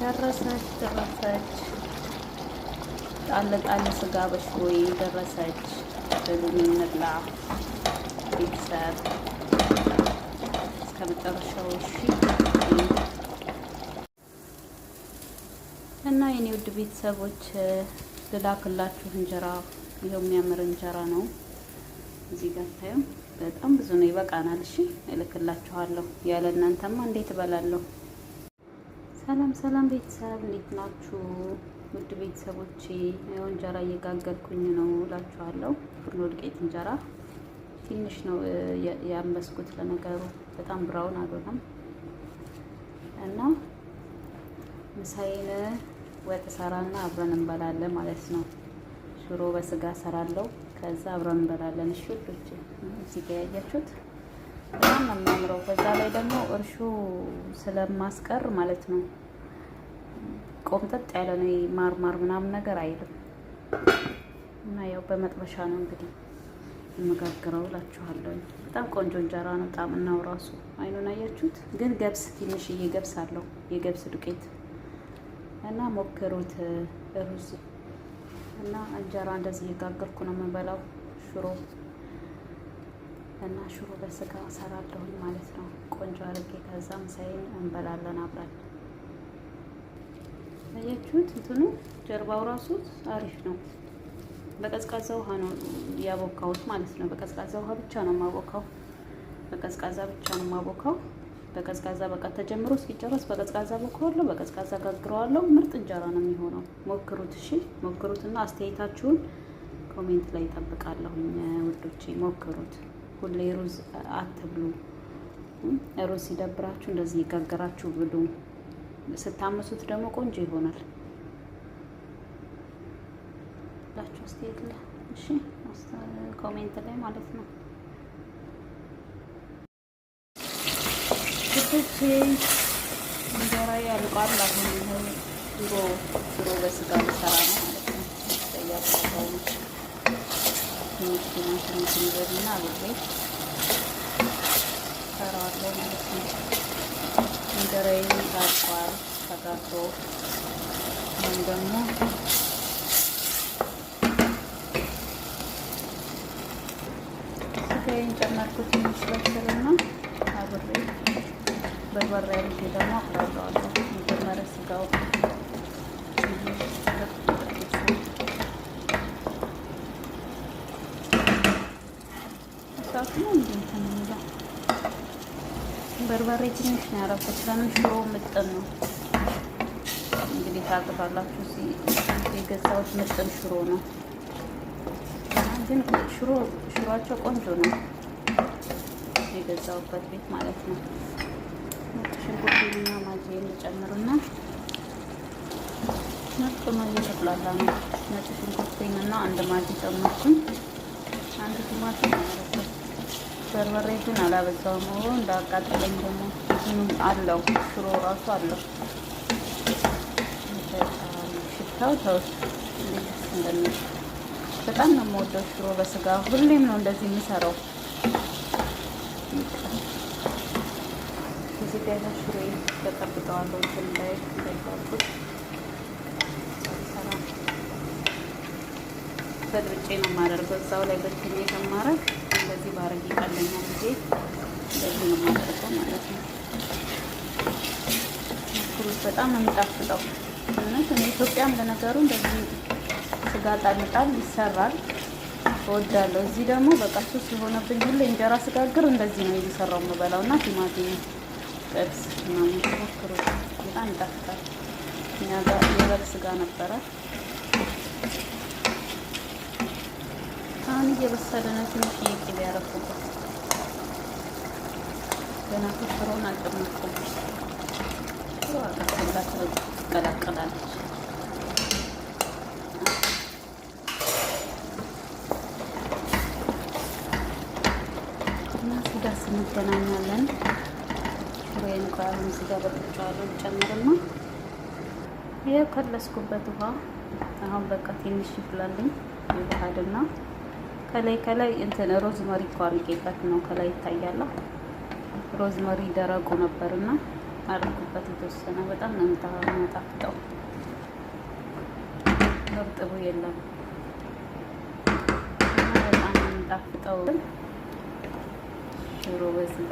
ደረሰች ደረሰች። ጣል ጣል ስጋ በሽሮዬ ደረሰች። በሉን እንብላ ቤተሰብ እስከ መጨረሻው። እሺ እና የኔ ውድ ቤተሰቦች ልላክላችሁ እንጀራ። ይኸው የሚያምር እንጀራ ነው። እዚህ ጋር ታዩ በጣም ብዙ ነው፣ ይበቃናል። እሺ እልክላችኋለሁ። ያለ እናንተማ እንዴት እበላለሁ? ሰላም ሰላም ቤተሰብ እንዴት ናችሁ? ውድ ቤተሰቦቼ ይኸው እንጀራ እየጋገርኩኝ ነው እላችኋለሁ። ፍርኖ ዱቄት እንጀራ ትንሽ ነው ያመስኩት። ለነገሩ በጣም ብራውን አልሆነም እና ምሳዬን ወጥ ሰራና አብረን እንበላለን ማለት ነው። ሽሮ በስጋ ሰራለሁ፣ ከዛ አብረን እንበላለን። እሺ ውዶቼ፣ እዚህ ጋር ያያችሁት በጣም ነው የሚያምረው። በዛ ላይ ደግሞ እርሾ ስለማስቀር ማለት ነው ቆምጠጥ ያለ ነው። ማር ማር ምናምን ነገር አይልም እና ያው በመጥበሻ ነው እንግዲህ የምጋግረው እላችኋለሁ። በጣም ቆንጆ እንጀራ ነው። ጣዕምናው ራሱ አይኑን አያችሁት። ግን ገብስ ትንሽዬ ገብስ አለው የገብስ ዱቄት እና ሞክሩት። ሩዝ እና እንጀራ እንደዚህ እየጋገርኩ ነው የምበላው። ሽሮ እና ሽሮ በስጋ ሰራለሁኝ ማለት ነው። ቆንጆ አድርጌ ከዛ ምሳዬን እንበላለን አብረን። አያችሁት እንትኑ ጀርባው ራሱ አሪፍ ነው። በቀዝቃዛ ውሃ ነው ያቦካሁት ማለት ነው። በቀዝቃዛ ውሃ ብቻ ነው የማቦካው። በቀዝቃዛ ብቻ ነው የማቦካው። በቀዝቃዛ በቃ ተጀምሮ እስኪጨረስ በቀዝቃዛ ቦካዋለሁ፣ በቀዝቃዛ ጋግረዋለሁ። ምርጥ እንጀራ ነው የሚሆነው። ሞክሩት፣ እሺ ሞክሩትና አስተያየታችሁን comment ላይ እጠብቃለሁኝ ውዶቼ። ሞክሩት። ሁሌ ሩዝ አትብሉ። ሩዝ ሲደብራችሁ እንደዚህ ይጋገራችሁ ብሉ። ስታመሱት ደግሞ ቆንጆ ይሆናል። ላችሁ አስተያየት ላይ እሺ፣ comment ላይ ማለት ነው። ውዶቼ እንጀራ ያልቋል። አሁን ይኸው ሽሮ ሽሮ በስጋ ልሰራ ነው ማለት ነው። እያቁላላሁ ነው። ትንሽ ቲማቲም ይበልና አብሬ ሰራዋለሁ ማለት ነው። እንጀራዬ ታርቋል ተጋግሮ አሁን ደግሞ ስጋዬን ጨመርኩት። ትንሽ በስልና አብሬ በርበሬ አድርጌ ደግሞ አቁላለዋለሁ። መጀመሪያ ስጋው እሳቱ ነው እንዴ እንትን የሚለው በርበሬ ትንሽ ነው ያደረኩት። ለምን ሽሮ ምጥን ነው እንግዲህ ታውቁታላችሁ። እዚህ የገዛሁት ምጥን ሽሮ ነው፣ ግን ሽሮ ሽሯቸው ቆንጆ ነው የገዛሁበት ቤት ማለት ነው። ነጭ ሽንኩርትና ማጂን ጨምርና ነጭ ነው እየተቁላላ ነው። ነጭ ሽንኩርቴንና አንድ ማጂ ጨመርኩኝ። አንድ ቲማቲም ማለት ነው። በርበሬ ግን አላበዛውም። እንዳቃጠለኝ ደግሞ እንትኑም አለው ሽሮ ራሱ አለው። ሽታው ተውት እንዴት ደስ እንደሚል በጣም ነው የምወደው ሽሮ በስጋ ሁሌም ነው እንደዚህ የምሰራው። እዚህ ጋር ሽሮ ተቀብጠዋለሁ እንትን እንዳይባልኩት በጥብጬ ነው የማደርገው። እዛው ላይ በትኜ ከማረግ እንደዚህ ባረግ ይቀለኛል ጊዜ እንደዚህ ነው የማደርገው ማለት ነው። ሞክሩት፣ በጣም ነው የሚጣፍጠው። እውነት እኔ ኢትዮጵያም ለነገሩ እንደዚህ ስጋ ጣል ጣል ይሰራል እወዳለሁ። እዚህ ደግሞ በቃ ሱስ የሆነብኝ ሁሌ እንጀራ ስጋግር እንደዚህ ነው እየሰራው የምበላው እና ቲማቲም ጥብስ ምናምን ሞክሩት፣ በጣም ይጣፍጣል። እኛ ጋር የበግ ስጋ ነበረ። አሁን እየበሰለ ነው። ትንሽ ቅቤ ያደረኩበት ገና ሽሮውን አልጨመርኩም። ሽሮ አቀስላ ትቀላቀላለች። እና ሲደርስ እንገናኛለን። ሽሮዬን ቆይ አሁን እዚህ ጋር በጥብጬዋለሁ። ጨምርና ይኸው ከለስኩበት ውሃ አሁን በቃ ትንሽ ይፍላልኝ ይዋሃድና ከላይ ከላይ እንትን ሮዝመሪ እኮ አድርጌበት ነው ከላይ ይታያል። ሮዝመሪ ደረቁ ነበርና አድርጉበት የተወሰነ። በጣም ነው የሚጣፍጠው። እርጥቡ የለም እና በጣም ነው የሚጣፍጠው። ሽሮ በስጋ፣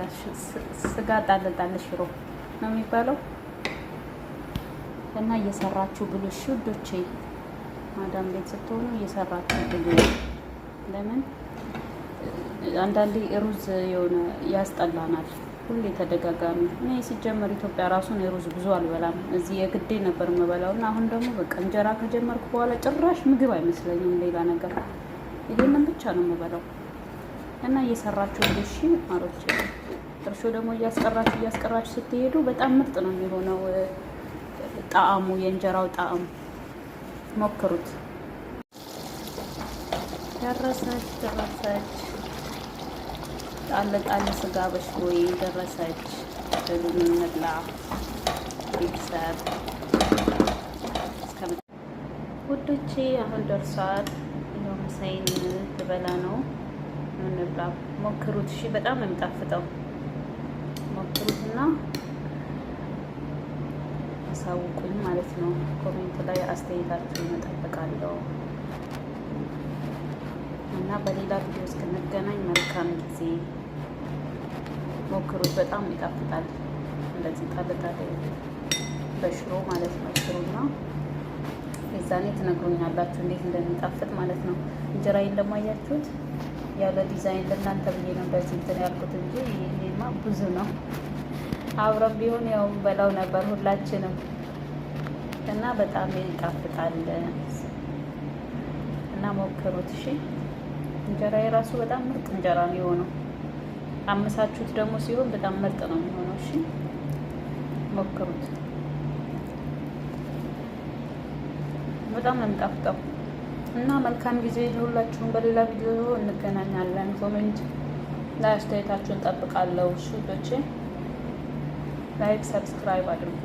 ስጋ ጣል ጣል ሽሮ ነው የሚባለው። እና እየሰራችሁ ብሉ እሺ ውዶቼ። ማዳም ቤት ስትሆኑ እየሰራችሁ ብሉ። ለምን አንዳንዴ ሩዝ የሆነ ያስጠላናል፣ ሁሌ ተደጋጋሚ። እኔ ሲጀመር ኢትዮጵያ ራሱን የሩዝ ብዙ አልበላም። እዚህ የግዴ ነበር የምበላው እና አሁን ደግሞ በቃ እንጀራ ከጀመርኩ በኋላ ጭራሽ ምግብ አይመስለኝም ሌላ ነገር፣ ይሄንን ብቻ ነው የምበላው። እና እየሰራችሁ ብሉ እሺ ማሮቼ። እርሾ ደግሞ እያስቀራችሁ እያስቀራችሁ ስትሄዱ በጣም ምርጥ ነው የሚሆነው ጣዕሙ፣ የእንጀራው ጣዕም። ሞክሩት። ደረሰች ደረሰች፣ ጣል ጣል ስጋ በሽሮዬ ደረሰች። ብሉን እንብላ ቤተሰብ ውዶቼ። አሁን ደርሷል። ይኸው ምሳዬን ልበላ ነው። እንብላ። ሞክሩት እሺ፣ በጣም ነው የሚጣፍጠው። ሞክሩትና አሳውቁኝ ማለት ነው። Comment ላይ አስተያየታችሁን እጠብቃለሁ። እና በሌላ ቪዲዮ እስክንገናኝ መልካም ጊዜ። ሞክሩት፣ በጣም ይጣፍጣል። እንደዚህ ጣል ጣል በሽሮ ማለት ነው። ሽሮና የዛኔ ትነግሩኛላችሁ እንዴት እንደሚጣፍጥ ማለት ነው። እንጀራዬን ደግሞ አያችሁት፣ ያለ ዲዛይን ለእናንተ ብዬ ነው እንደዚህ እንትን ያልኩት እንጂ ይሄማ ብዙ ነው። አብረን ቢሆን ያው በላው ነበር ሁላችንም። እና በጣም ይጣፍጣል እና ሞክሩት እሺ። እንጀራ የራሱ በጣም ምርጥ እንጀራ ነው የሆነው። አምሳችሁት ደግሞ ሲሆን በጣም ምርጥ ነው የሚሆነው። እሺ ሞክሩት። በጣም ነው የሚጣፍጠው። እና መልካም ጊዜ ለሁላችሁም። በሌላ ቪዲዮ እንገናኛለን። Comment ላይ አስተያየታችሁን ጠብቃለሁ። እሺ ውዶቼ፣ like subscribe አድርጉ።